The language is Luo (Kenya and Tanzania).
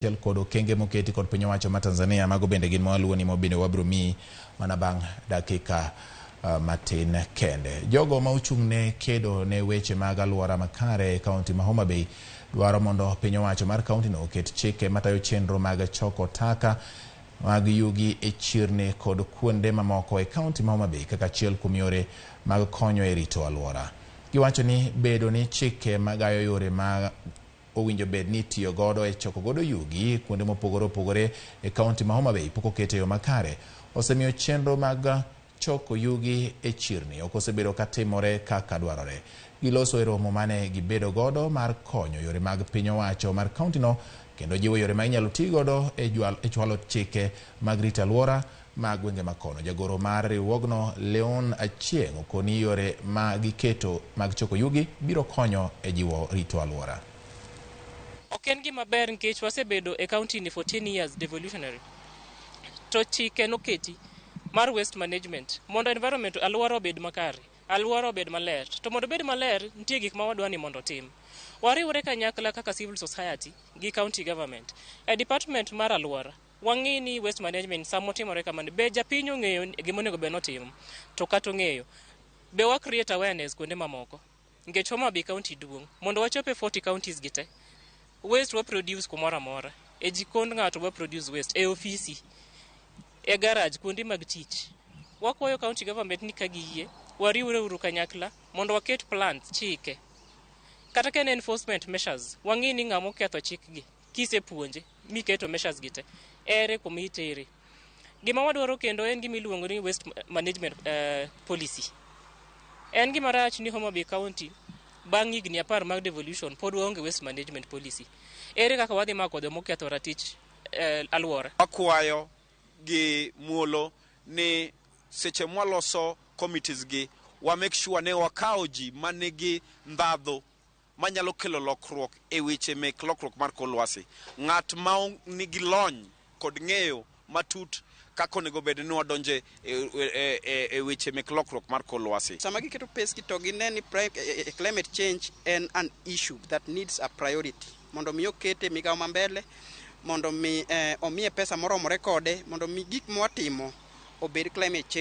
Achiel kod okenge moketi kod piny owacho ma Tanzania. Mago bende gin mawaluwo ni mobende wabro miyi mana bang' dakika matin kende. Jogo ma ochung' ne kedo ne weche mag alwora makare e kaunti ma Homa Bay dwaro mondo piny owacho mar kaunti no oket chike matayo chenro mag choko taka mag yugi e chirni kod kuonde mamoko e kaunti ma Homa Bay kaka achiel kuom yore mag konyo e rito alwora. Giwacho ni bedo ni chike magayo yore ma owinjo bed ni itiyo godo e choko godo yugi kuonde mopogore opogore e kaunti ma Homa Bay pok oket e yo makare osemiyo chenro mag choko yugi e chirni ok osebedo katimore kaka dwarore. Giloso e romo mane gibedo godo mar konyo yore mag piny owacho mar kaunti no kendo jiwo yore ma inyalo ti godo e chwalo chike mag rito alwora mag gwenge makono. Jagoro mar riwruogno, Leon Achieng', okoni yore ma giketo mag choko yugi biro konyo e jiwo rito alwora. Ok en gima ber nikech wasebedo e county ni for 10 years devolutionary to chike noketi mar waste management mondo environment, alwora, obed makare, alwora obed maler. To mondo obed maler, nitie gik ma wadwa ni mondo otim. Wariwre kanyakla kaka civil society gi county government e department mar alwora, wang'i ni waste management sama otimore kamano, be japiny ong'eyo gima onego bed notimo? To kata ong'eyo, be wa create awareness kuonde mamoko? Nikech Homa Bay county duong', mondo wachop e 40 counties gi te, waste wa produce kumoro amora. E jikond ng'ato wa produce waste, e ofisi, e garage, kuonde mag tich. Wakwayo county government ni ka giyie, wariwre uru kanyakla mondo waket plans, chike, kata ka en enforcement measures. Wang'i ni ng'ama oketho chikgi, kisepuonje miketo measures gi te, ere kuma itere. Gima wadwaro kendo en gima iluongo ni waste management policy. En gima rach ni Homa Bay county bang' higni 10 mag devolution pod waonge waste management policy. Ere kaka wadhi mako joma oketho ratich alwora? Wakwayo gi muolo ni seche mwaloso committees gi, wa make sure ne wakawo ji manigi ndhadhu manyalo kelo lokruok e weche mek lokruok mar kor lwasi, ng'at ma nigi lony kod ng'eyo matut kaka onego bed ni wadonje e weche mek lokruok mar kor lwasi. Sama giketo peski to gine ni climate change en an issue that needs a priority mondo mi okete e migawo ma mbele, mondo mi omiye pesa moromore kode, mondo mi gik mwatimo obed climate change.